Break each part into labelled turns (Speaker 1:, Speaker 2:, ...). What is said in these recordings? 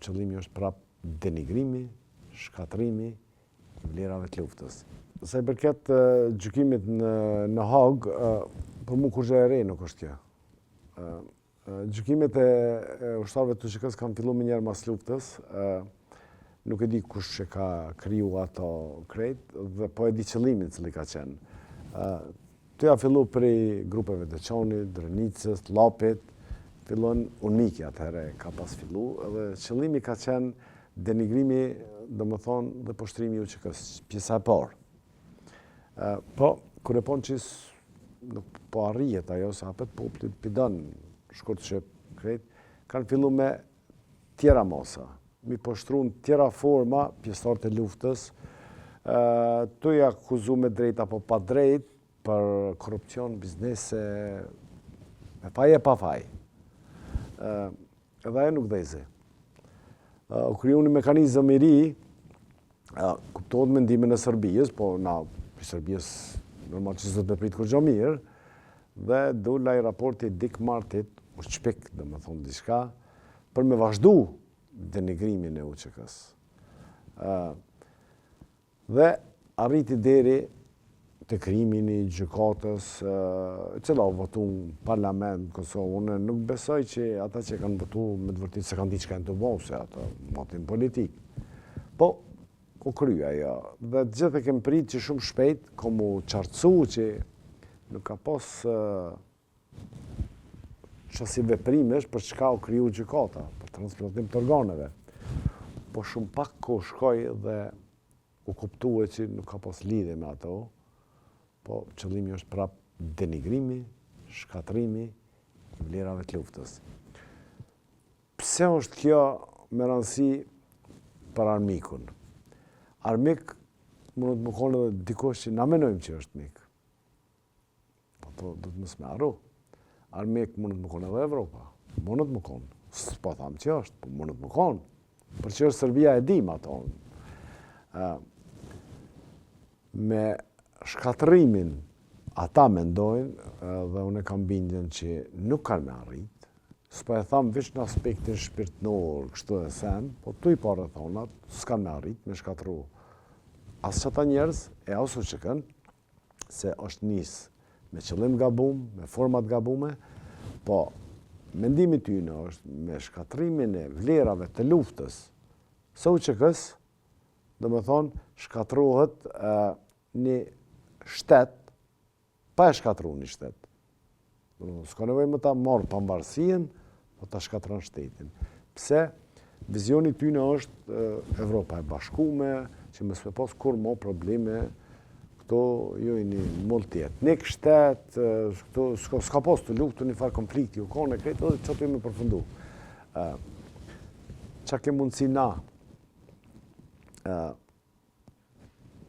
Speaker 1: qëllimi është prap denigrimi, shkatërrimi i vlerave të luftës. Sa i përket gjykimit në në Hagë, për mu kurgjë e re nuk është kjo. Gjykimet e ushtarëve të UÇK-së kanë fillu menjëherë mas luftës, nuk e di kush e ka kriju ato krejt, dhe po e di qëllimin cili ka qenë. Tu ja fillu prej grupeve të Deçanit, Drenicës, Llapit, fillon UNMIK-i atëherë ka pas fillu, edhe qëllimi ka qenë denigrimi, domethonë, dhe poshtrimi i UÇK-së, pjesa e parë. Po, kur e panë që nuk po arrihet ajo, se apet populli p'i don, shkurt shqip, krejt, kanë fillu me tjera masa, m'i poshtru në tjera forma pjesëtarët e luftës, tu i akuzu me drejt apo pa drejt, për korrupsion, biznese, me faj e pa faj. Edhe ajo nuk dhezi. U kriju një mekanizëm i ri, kuptohet me ndihmën e Serbisë, po na prej Serbisë normal që s'duhet me prit kurgjo mirë, dhe dul ai raporti Dick Martit, u shpik, domethonë diçka, për me vazhdu denigrimin e UÇK-së. Dhe arriti deri te krijimi i gjykatës, e cila u votu në parlament në Kosovë. Unë nuk besoj që ata që kanë votu me të vërtetë s'e kanë ditë çka janë tu bo, se ata matin politikë. Po, u kry ajo. Dhe të gjithë e kemë prit që shumë shpejt, ka m'u qartësu që nuk ka pas qasi veprimesh për çka u kriju gjykata, për transplantim të organeve. Po shumë pak kohë shkoi dhe u kuptue që nuk ka pas lidhje me ato, po qëllimi është prap denigrimi, shkatërrimi i vlerave të luftës. Pse është kjo me rëndësi për armikun? Armik mundet me konë edhe dikush që na menojmë që është mik. Po po, duhet mos me harru. Armik mundet me konë edhe Evropa. Mundet me konë. S'po tham që është, po mundet me konë. Për që është Serbia e dim ato. Me shkatërrimin, ata mendojnë, dhe unë e kam bindjen që nuk kanë me arrit, s'po e tham veç në aspektin shpirtnor, kështu e sen, po tu i pa rrethonat, s'kanë me arrit, me shkatërru as qata njerëz, e as UÇK-në, se është nis me qëllim gabum, me forma të gabume, po mendimi tyne është me shkatërrimin e vlerave të luftës së UÇK-së, domethonë, shkatërrohet një shtet, pa e shkatërru një shtet. S'ka nevojë me ta marrë pamvarësinë, po ta shkatërron shtetin. Pse? Vizioni tyne është Evropa e bashkume, që mos me pas kurrë mo probleme, këto jo një multietnik shtet, këto s'ka pas të luftë, një farë konflikti, u kone krejt edhe qaty me përfundu. Qa ke mundësi na?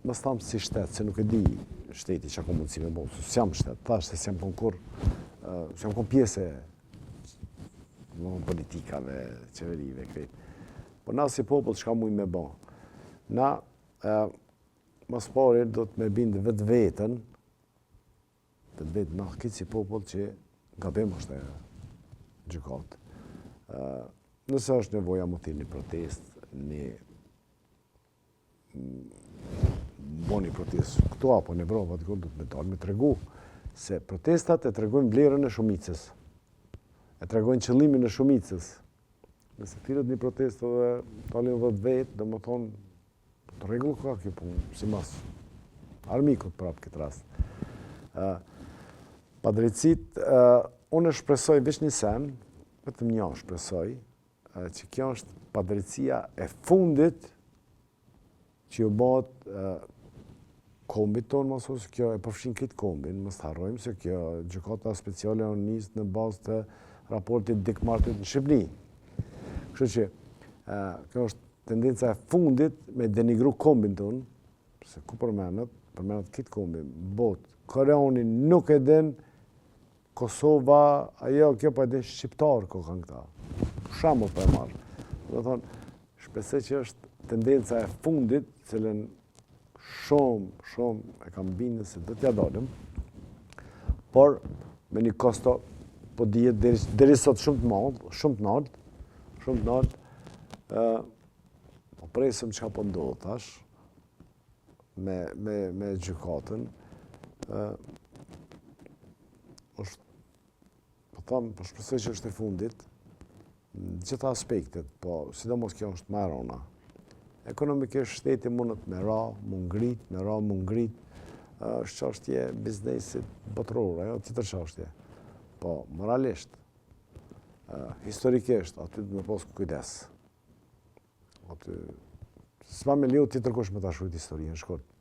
Speaker 1: Mos tham si shtet, se nuk e di shteti çka ka mundësi me bo, se s'jam shtet, thash se s'jam kon kurrë, s'jam kon pjesë e politikave, qeverive, krejt. Po na si popull çka mujmë me bo? Na, ma s'pari duhet me bindë vetveten, vetveten, na krejt si popull që gabim është ajo gjykatë. Nëse është nevoja me thirrë një protestë, një bo një protestë këtu apo në Evropë, aty duhet me dalë me tregu, se protestat e tregojnë vlerën e shumicës, e tregojnë qëllimin e shumicës. Nëse thirret një protestë dhe dalin 10 vetë, domethonë, në rregull ka kjo punë, simas armikut prapë këtë rast. Padrejtësitë, unë shpresoj veç një sen, vetëm një shpresoj, që kjo është padrejtësia e fundit që ju bëhet kombit tonë, mos ose kjo e përfshin këtë kombin, mos të harrojmë se kjo gjykata speciale u nis në bazë të raportit Dick Martit në Shqipëni. Kështu që, kjo është tendenca e fundit me denigru kombin tonë, se ku përmendet, përmendet këtë kombin, botë, Koreani nuk e din Kosova, ajo, kjo po e din shqiptar ko kanë këta. Shembull po e marr. Domethonë, shpresoj që është tendenca e fundit, cilën shumë, shumë e kam bindjen se do t'ja dalim, por me një kosto, po dihet deri, deri sot shumë të madh, shumë të naltë, shumë të naltë. Po presim çka po ndodh tash me, me, me gjykatën. Është, po tham, po shpresoj që është e fundit, në gjitha aspektet, po sidomos kjo është ma e rona. Ekonomikisht shteti mundet me ra, mu ngrit, me ra, mu ngrit, është çështje biznesit botëror, ajo tjetër çështje. Po, moralisht, historikisht, aty du me pas kujdes. Aty, s'ma me leju tjetër kush me ta shkrujt historinë, shkurt.